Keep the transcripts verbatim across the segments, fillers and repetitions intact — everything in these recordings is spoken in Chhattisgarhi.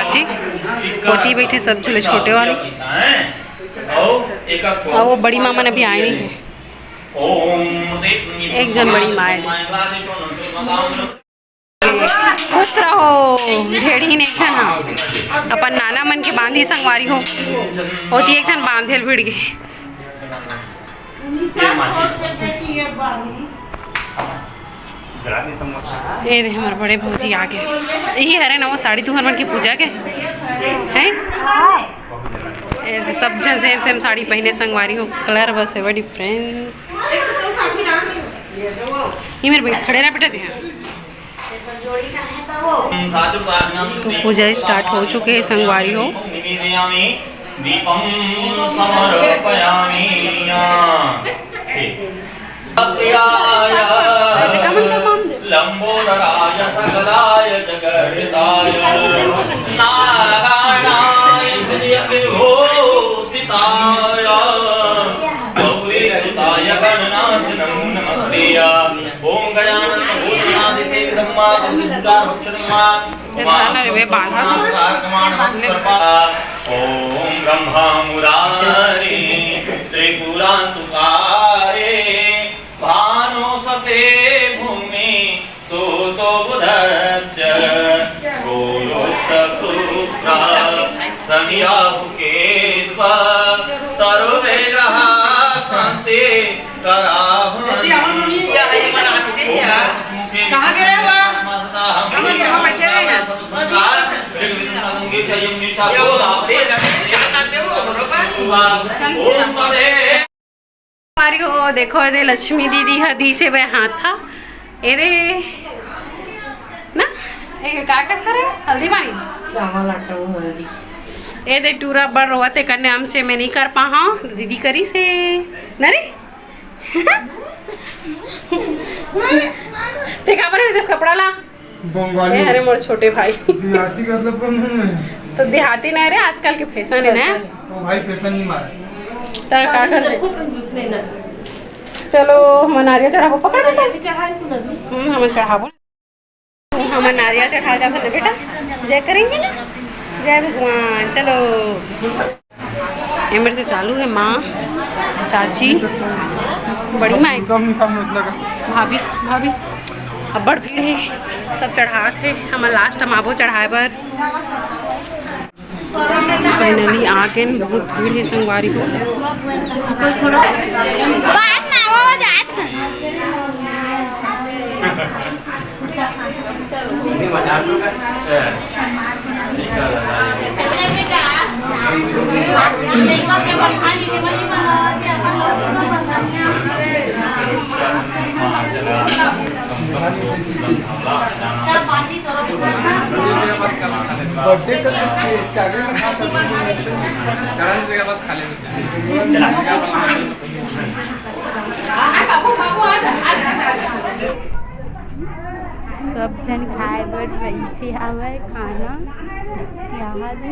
चाची, ओती बैठे सब झने छोटे वाले। अउ वो बड़ी माँ मन अभी आए नहीं है। एक जन बड़ी माँ है। खुश रहो। ढेड़ही ने एक झन हा अपन नाना मन के बांधी संगवारी हो, ओती एक झन बांधेल भिड़ गे। ये दे हमर बड़े भौजी आ गे। यही हरे ना वो साड़ी तुहर मन के पूजा के हैं। ये दे सब झन सेम सेम साड़ी पहने संगवारी हो, कलर बस है डिफरेंस। ये मेरे भाई खड़े रह बेटा दे। तो पूजा स्टार्ट हो चुके हैं संगवारी हो। दीपम समर्पयामि। लंबोदराय सकलाय जगद्धिताय नारायणाय विजय विभूषिताय गौरी सुताय गणनाथ नमो नमस्ते। ओम गजानन भूतगणादिसेवितं मा गौरीसुतारभक्षणं मा ते धान रे बे बांधा। ओम ब्रह्मा मुरारी त्रिपुरांतकारी भानुसते भूमि सुतो बुधस्य गोलोकसुप्रा शनि राहु केत्वा सर्वे ग्रहा सन्ति कराहन्ति। कहाँ गिरे हुआ? हम यहाँ बैठे रहे हैं। हमारी हो, देखो, ये दे लक्ष्मी दीदी ह दीसे बे हाथ था। ये दे ना, ये का का खा रहे? हल्दी पानी? चावल, आटा, वो हल्दी। ये दे टूरा बड़ रोवत हे, कन्ने हमसे मैं नहीं कर पाहा, तो दीदी करी से। ना रे? ते काबर रहिस कपड़ा ला? बंगाली। ए, अरे मोर छोटे भाई। देहाती मतलब कौन हूँ मैं? तो देहाती नहीं रे, आजकल के फैशन है ना। ओ भाई, फैशन नहीं मारा। तो का कर दे? चलो, हम नारियल चढ़ाबो, पकड़ बेटा। हम्म, हम चढ़ाबो। हम नारियल चढ़ा जाता ना बेटा, जय करेंगे ना। जय भगवान। चलो, ये मेरे से चालू है माँ, चाची, बड़ी माँ, एकदम निकाल मत लगा। भाभी, भाभी, अब्बड़ भीड़ है, सब चढ़ात है। हम लास्ट हम आबो चढ़ाए बर। फाइनली आ गए, बहुत भीड़ है संगवारी हो। बाद में आवा जात। सब झन खाए बर बइठे हवय खाना। यहाँ भी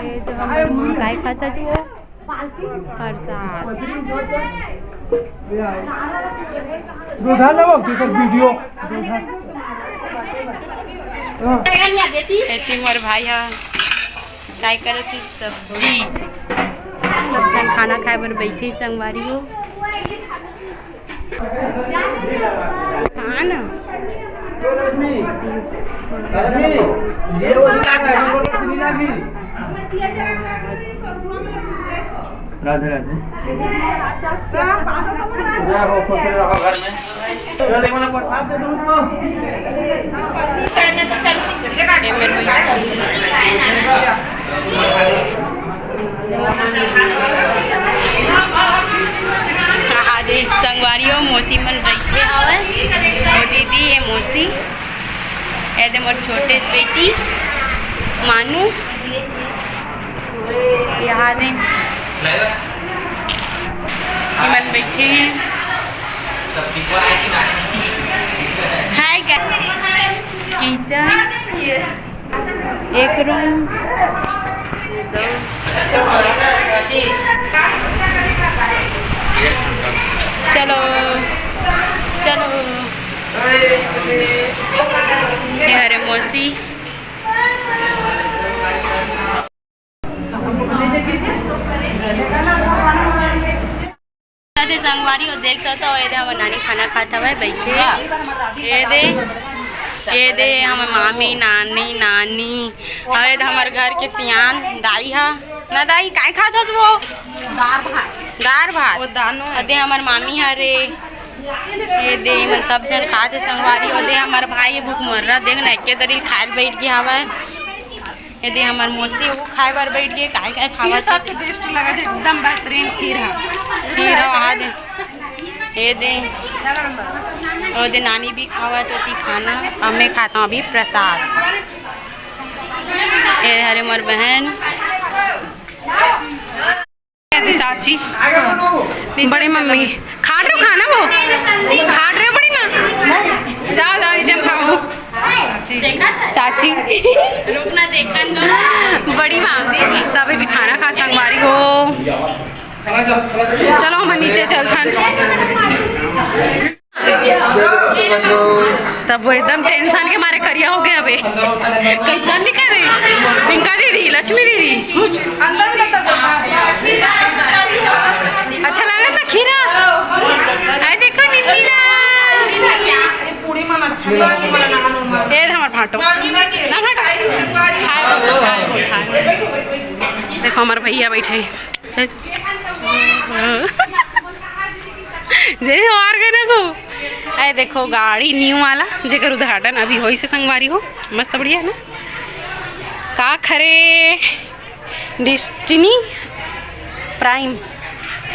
ये तो हमर माँ काय खाता जी वो? प्रसाद। दूधा लेबो, जेकर वीडियो, दूधा। एती मोर भाई हा काय करत हे? सब्जी। सब झन खाना खाए बर बइठे संगवारी हो। हाँ ना। राधे राधे। जय हो, खुश रहो घर में। चलो, एक बार प्रसाद दे दो उसको। हाँ, हाँ, देख, संगवारी हो, मौसी मन बइठे हवय। ओ दीदी, ये मौसी, ये दे मोर छोटे से बेटी मानू, यहाँ दे ये मन बइठे हैं। हाय गाइस, किचन एक रूम। चलो, चलो। ये हरे मौसी। दे संगवारी हो, देख सकत हो, ये दे हमर नानी खाना खात हवय, बइठे। ये दे, ये दे हमर मामी, नानी, नानी, अउ ये दे हमर घर के सियान दाई हा। ना दाई, काय खात हस वो? दार भात। दार भात। वो दानो हे। अउ दे हमर मामी हा रे। ये दे, एमन सब झन खात हे संगवारी। ओ दे हमर भाई हे भुखमर्रा, देख ना, एके दरी खाए ल बइठ गे हवय। ये दे हमर मौसी, वो खाए बर बइठ गे। काय काय खीर खावत हे? सबसे बेस्ट लगत हे, एकदम बेहतरीन खीर हे। खीर हे, वहाँ दे। ये दे, ओ दे नानी भी खावत होती खाना, अब मैं खाता हूँ अभी प्रसाद। ये हरे मोर बहन। चाची, बड़ी मम्मी, खाट रहे हो खाना वो? खाट रहे हो बड़ी माँ? जाओ, जाओ, नीचे खाओ। चाची। रुकना, देखन दो। बड़ी माँ, सब भी खाना खा संगवारी हो। चलो, हम नीचे चलथन। तब वो एकदम टेंशन के मारे करिया हो गया अबे। कैसन दिखा रही? पिंका दीदी, लक्ष्मी दीदी। कुछ अंदर में लगता है। अच्छा लगा ना खीरा? अरे देखो निन्नी ला। ए हमार भाटो। ना भाटो। हाय बोल, हाय बोल, हाय बोल। देखो हमार भैया बैठे हैं। जैसे और गए ना को। अरे देखो गाड़ी न्यू वाला, जेकर उद्घाटन अभी होइस हे संगवारी हो, मस्त बढ़िया हे ना। का खरे डेस्टिनी प्राइम,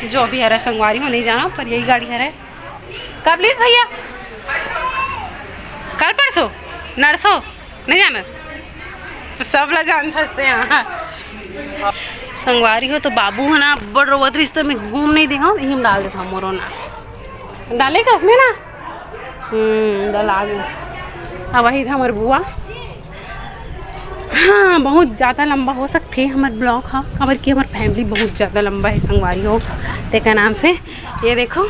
जो अभी हरा संगवारी हो, नहीं जाना पर यही गाड़ी हरा। का प्लीज भैया, सो नरसो नहीं जाना, तो सब ला जान फंसते हैं। संगवारी हो, तो बाबू है ना, बड़ रोवत रिश्ते में घूम नहीं दे, हम इही में डाल देता मोरो ना। डाले का उसमें ना? हम्म, डला गया। अब वही था हमारे बुआ। हाँ, बहुत ज़्यादा लंबा हो सकथे हमर ब्लॉग ह, काबर कि हमर फैमिली बहुत ज़्यादा लंबा है संगवारी हो, तेकर नाम से। ये देखो,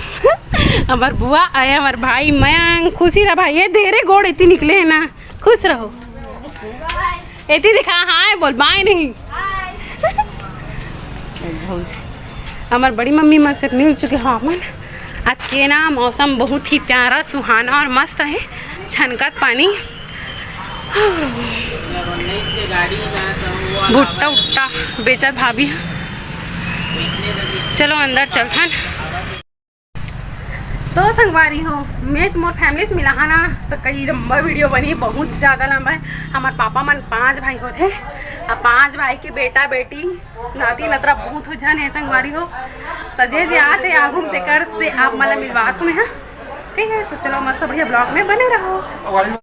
हमर बुआ आय, हमर भाई मयंक, खुशी रह भाई, ये धीरे गोड़ इतनी निकले है ना, खुश रहो। एती दिखा, हाय बोल, बाय नहीं। हमर बड़ी मम्मी मन से मिल चुके हो हमन। आज के ना मौसम बहुत ही प्यारा, सुहाना और मस्त है, छनकत पानी। भुट्टा उट्टा बेचत भाभी ह। चलो अंदर चलथन। तो संगवारी हो, मैं तो मोर फैमिली से मिला हा ना, तो कई लंबा वीडियो बनी, बहुत ज़्यादा लंबा है। हमारे पापा मन पांच भाई होते, अब पांच भाई के बेटा बेटी नाती नतरा बहुत हो जन है संगवारी हो। तो जे जे आते आगू तेकर से आप मन ला मिलवात हूँ मैं, हाँ, ठीक है। तो चलो मस्त बढ़िया ब्लॉग में बने रहो।